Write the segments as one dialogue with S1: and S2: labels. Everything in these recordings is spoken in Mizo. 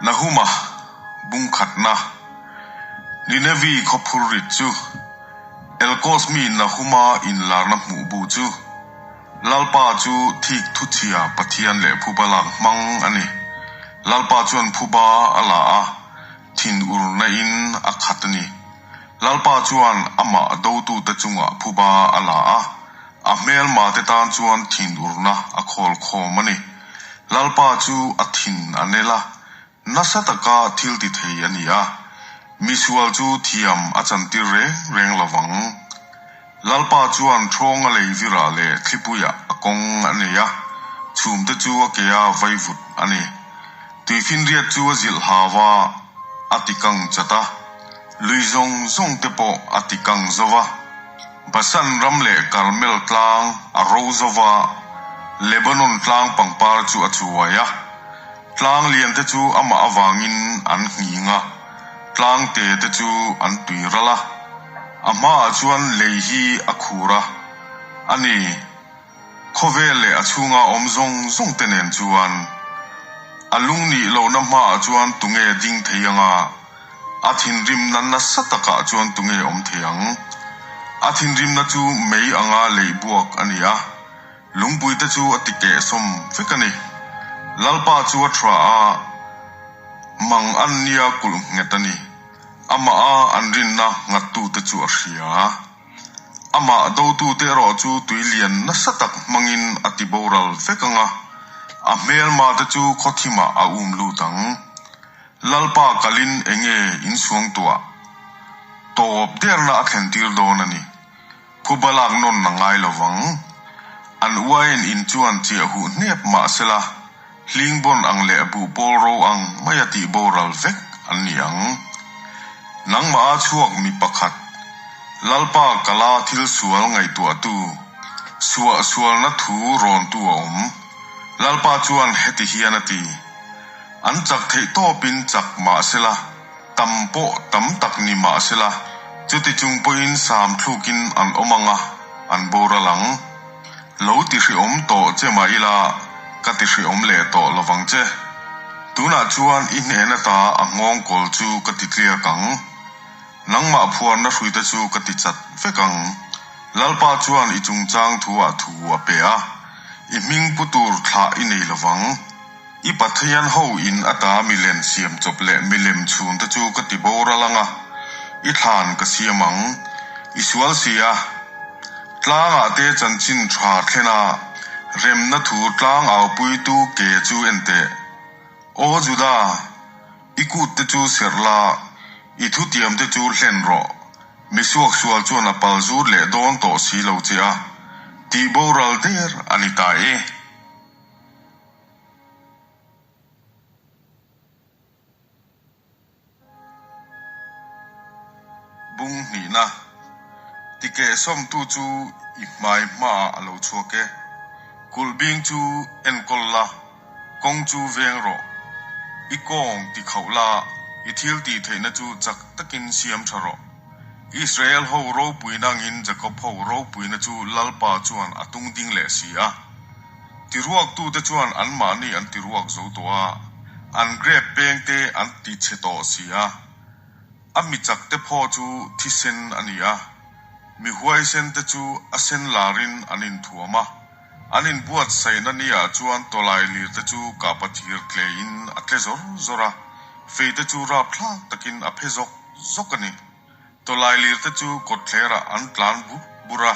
S1: Nahuma bung khatna, Ninevi khaw phurrit chu, Elkos mi Nahuma inlarna hmuh bu chu, Lalpa chu thik thuchhia Pathian leh phuba lak hmang a ni. Lalpa chuan phuba a la a, thinurna in a khat a ni. Lalpa chuan amah dotute chungah phuba a la a, a hmelmate tan chuan thinurna a khawl khawm a ni. Lalpa chu a thin a nel a, nasa taka thil ti thei a ni a, misual chu thiam a chantir reng reng lo vang. Lalpa chuan ṭhawnga lei virah leh thlipuiah a kawng a nei a, chhumte chu a ke a vaivut a ni. Tuifinriat chu a zilh hau a, a ti kang chat a, lui zawng zawng te pawh a ti kang zo va. Basan ram leh Karmel tlang a ro zo va, Lebanon tlang pangpar chu a chuai a. Tlang lian te chu amah avangin an nghing a, tlang te te chu an tui ral a. A hmaah chuan lei hi a khur a, a ni. Khawvel leh a chhunga awm zawng zawng te nen chuan a lung nih lohna hmaah chuan tunge ding thei anga, a thinrimna nasa takah chuan tunge awm thei ang? A thinrimna chu mei anga leih buak a ni a, lungpui te chu a ti kehsawm vek a ni. Lalpa chu a tha a, mang an nia kulh nghet a ni. Amah a an rinna nghattute chu a hria. Amah dotute erawh chu tui lian nasa tak hmangin a ti boral vek ang a, a hmelmate chu khawthimah a um lut ang. Lalpa kalin enge insuang tuah tawp derna a thlentir dawn a ni. Phuba lak nawn a ngai lo vang. An uain in chuan chiah huh hnep mah sela, hling bawn ang leh buhpawl ro ang maia tih boral vek an ni ang. Nangmah a chhuak mi pakhat, Lalpa kala thil sual ngaihtuahtu, suah sualna thu rawntu a awm. Lalpa chuan heti hian a ti, An chak theih tawpin chak mah sela, Tam pawh tam tak ni mah sela, chuti chung pawhin sam thlukin an awm ang a, an boral ang. Lo ti hreawm tawh che mah ila, ka ti hreawm leh tawh lovang che. Tunah chuan i hnehna ta a nghawng kawl chu ka ti tliak ang. Nangmah phuarna hruite chu ka ti chat vek ang. Lalpa chuan i chungchang thuah thu a pe a, i hming pu tur thlah i nei lovang. I Pathian ho in ata milem siam chawp leh milem chhun te chu ka ti boral ang a, i thlan ka siam ang. I sual si a, tlangah te chanchin tha thlen a, remna thu tlang aupuitu ke chu en teh. Aw Juda, i kut te chu serh la, i thutiam te chu hlen rawh. Mi suaksual chuan a pal zut leh dawn tawh si lo che a, tih boral der a ni ta e. Bung hnihna, Tikeh sawmtu chu i hmai hmaah a lo chhuak e. Kulh bing chu enkawl la, kawng chu veng rawh. I kawng ti khauh la, i thil tih theihna chu chak takin siam tha rawh. Israel ho ropuina angin Jakob ho ropuina chu Lalpa chuan a tung ding leh si a. Tiruaktute chuan anmahni an tiruak zo tawh a, an grep pengte an ti chhe tawh si a. A mi chakte phaw chu thisen a ni a, mi huaisente chu a sen larin an inthuam a. An inbuatsaihna niah chuan tawlai lirte chu kahpa thir tlein a tle zawr zawr a, feite chu rapthlak takin a phe zawk zawk a ni. Tawlai lirte chu kawtthlerah an tlan bur bur a,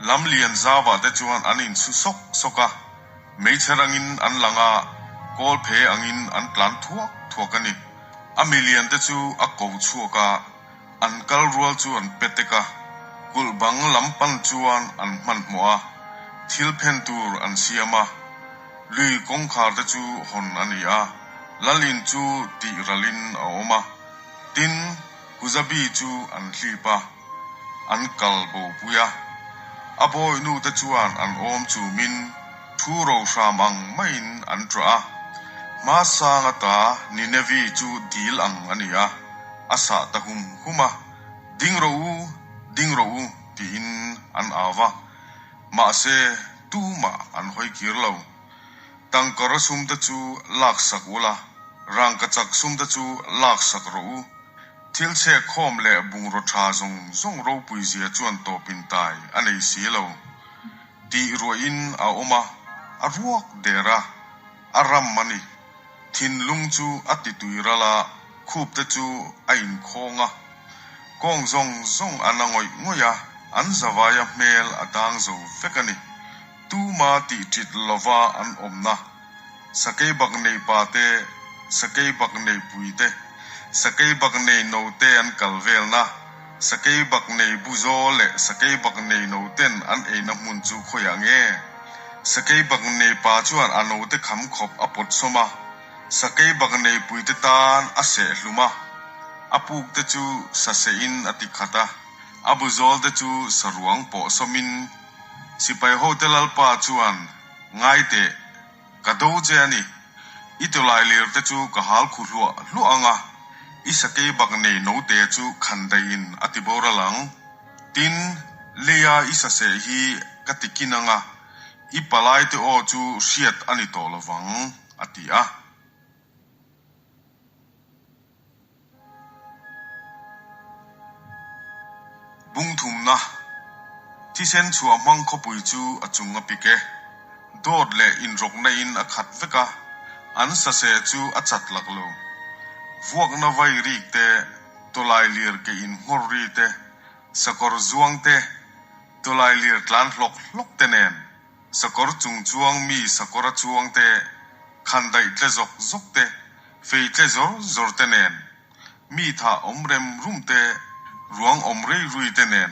S1: lam lian zauvah te chuan an insu sawk sawk a, meichher angin an lang a, kawl phe angin an tlan thuak thuak a ni. A milian te chu a ko chhuak a, an kal rual chu an pe tek a, kulh bang lam pan chuan an hmanhmawh a, thil phen tur an siam a, lui kawngkhar te chu hawn a ni a, lal in chu tih ralin a awm a, tin, Huzabi chu an hlip a, an kal bopui a. A bawinute chuan an awm chumin thu ro hram ang maiin an ṭah a. Hmasang ata Ninevi chu dil ang a ni a, a sah ta hum hum a, Ding rawh u, ding rawh u, tiin an au va. Mahse, tumah an hawi kir lo. Tangkawra sumte chu laksak ula. Rangkachak sumte chu laksak rawh u. Thil chhek khawm leh bungraw tha zawng zawng ropui zia chuan tawpin tai a nei si lo. Tih ruahin a awm a, a ruak der a, a ram a ni. Thinlung chu a ti tui ral a, khup te chu a inkhawng a. Kawng zawng zawng a na ngawih ngawih a, an zavaia hmel a dang zo vek a ni. Tuma tih ṭit lova an awmna Sakei bak nei pa te, sakei bak nei pui te, sakei bak nei no te an kal velna, sakei bak nei buzaw leh sakei bak nei no ten an eina hmun chu khawiah nge? Sakei bak nei pa chuan a no te kham khawp a pawt sawm a, sakei bak nei pui te tan a seh hlum a, a puk te chu sa sehin a ti khat a, a buzawl te chu saruang pawh sawmin sipai hote lalpa chuan Ngai teh, ka do che a ni. I tawlai lir te chu ka hal khu hluah hluah ang a, i sakei bak nei note chu khan daihin a ti boral ang. Tin, leia i saseh hi ka ti kin ang a, i palai te aw chu hriat a ni tawh lovang, a ti a. Bungthumna, Thisen chhuah hmang khawpui chu a chung a pik e. Dawt leh inrawkna in a khat vek a, an saseh chu a chat lak lo. Vuakna vai rik te, tawlai lir ke in nghawr ri te, sakawr zuang te, tawlai lir tlan hlawk hlawk te nen sakawr chung chuang mi sakawr a chuang te, khandaih tle zawk zawk te, fei tle zawr zawr te nen, mi thah awm rem rum te, ruang awm rei rui te nen,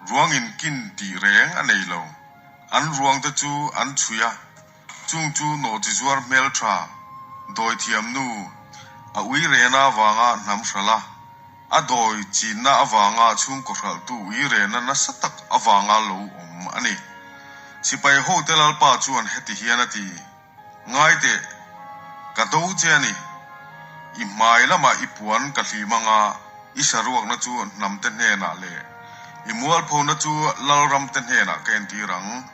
S1: ruang in kin tih reng a nei lo. An ruang te chu an chhui a, chung chu nawhchi zuar hmel tha, dawithiam nu, a ui rena avanga hnam hralh a, a dawi chinna avanga chhungkaw hralhtu ui rena nasa tak avanga lo awm a ni. Sipai hote Lalpa chuan heti hian a ti. Ngai teh, ka do che a ni. I hmai lamah i puan ka hlim anga i saruakna chu hnamte hnenah leh i mualphona chu lalramte hnenah ka entir ang.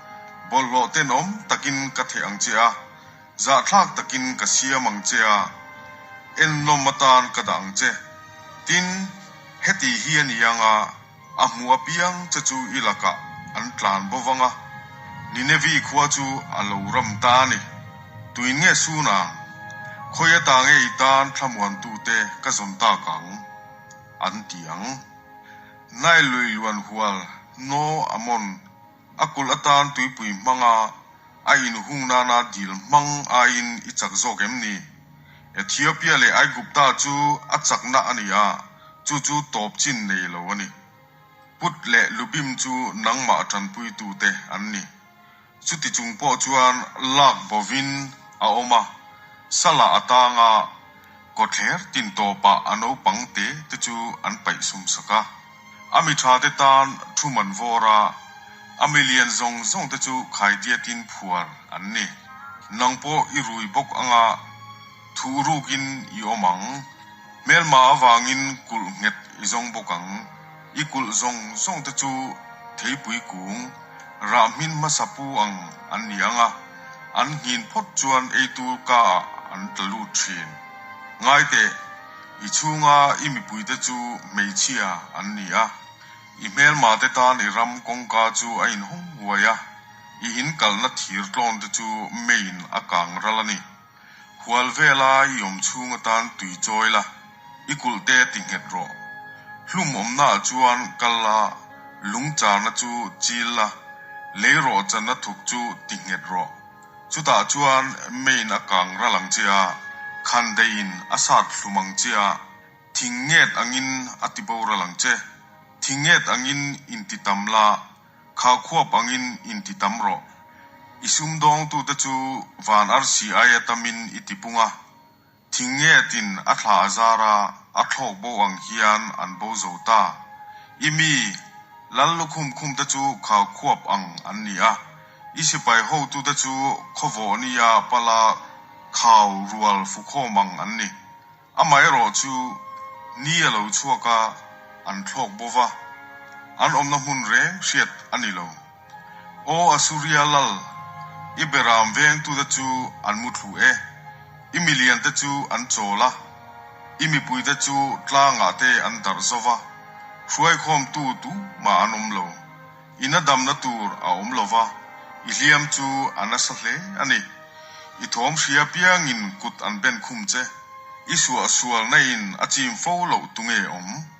S1: Bawlhhlawh tenawm takin ka theh ang che a, zahthlak takin ka siam ang che a, ennawm atan ka dah ang che. Tin, heti hi a ni anga, A hmu apiang che chu i lakah an tlan bo vang a, Ninevi khua chu a lo ram ta a ni. Tuin nge sun ang? Khawi ata nge i tan thlamuantute ka zawn tak ang? An ti ang. Nile lui luan hual No Amon a kulh atan tuipui hmanga a inhung nana dil hmang aiin i chak zawk em ni? Ethiopia leh Aigupta chu a chakna a ni a, chu chu tawp chin nei lo a ni. Put leh Lubim chu nangmah tanpuitute an ni. Chuti chung pawh chuan lak bovin a awm a, salah a tang a, kawthler tin tawpah a naupang te te chu an paih sum sak a. A mi tha te tan thu man vawr a, a mi lian zawng zawng te chu khaidiatin phuar an ni. Nang pawh i rui bawk anga thuh rukin i awm ang. Hmelma avangin kulh nghet i zawng bawk ang. I kulh zawng zawng te chu theipui kung, rah hmin hmasa pu ang an ni ang a, an nghin phawt chuan eitur ka ah an tla lut thin. Ngai teh, i chhunga i mipuite chu hmeichhia an ni a, i hmelmate tan i ram kawngka chu a inhawng huai a, i inkalhna thir tlawn te chu meiin a kang ral a ni. Hual vela i awm chhung atan tui chawi la, i kulh te ti nghet rawh. Hlum awmnaah chuan kal la, lung charna chu chil la, lei rawh channa thuk chu ti nghet rawh. Chutah chuan main a kang ral ang che a, khan deiin a sat hlum ang che a, thing nget angin a ti boral ang che. Thing nget angin inti tam la, khau khuap angin inti tam rawh. I sumdawngtute chu van arsi aia tamin i ti pung a, Thing ngetin a thla a zar a, a thlawk bo ang hian an bo zo ta. I mi, lal lukhum khum te chu khau khuap ang an ni a, i sipai hotute chu khawvawh nia pala khau rual fukhawm ang an ni. Amaherawh chu ni a lo chhuak a, an thlawk bo va, an awmna hmun reng hriat a ni lo. Aw Asuria lal, i beram vengtute chu an mu thlu e. I miliante chu an chawl a, i mipuite chu tlangah te an darh zo va, hruaikhawmtu tumah an awm lo. I nadamna tur a awm lo va, i hliam chu a nasa hle a ni. I thawm hria piangin kut an ben khum che, i suahsualna in a chim fo loh tunge awm?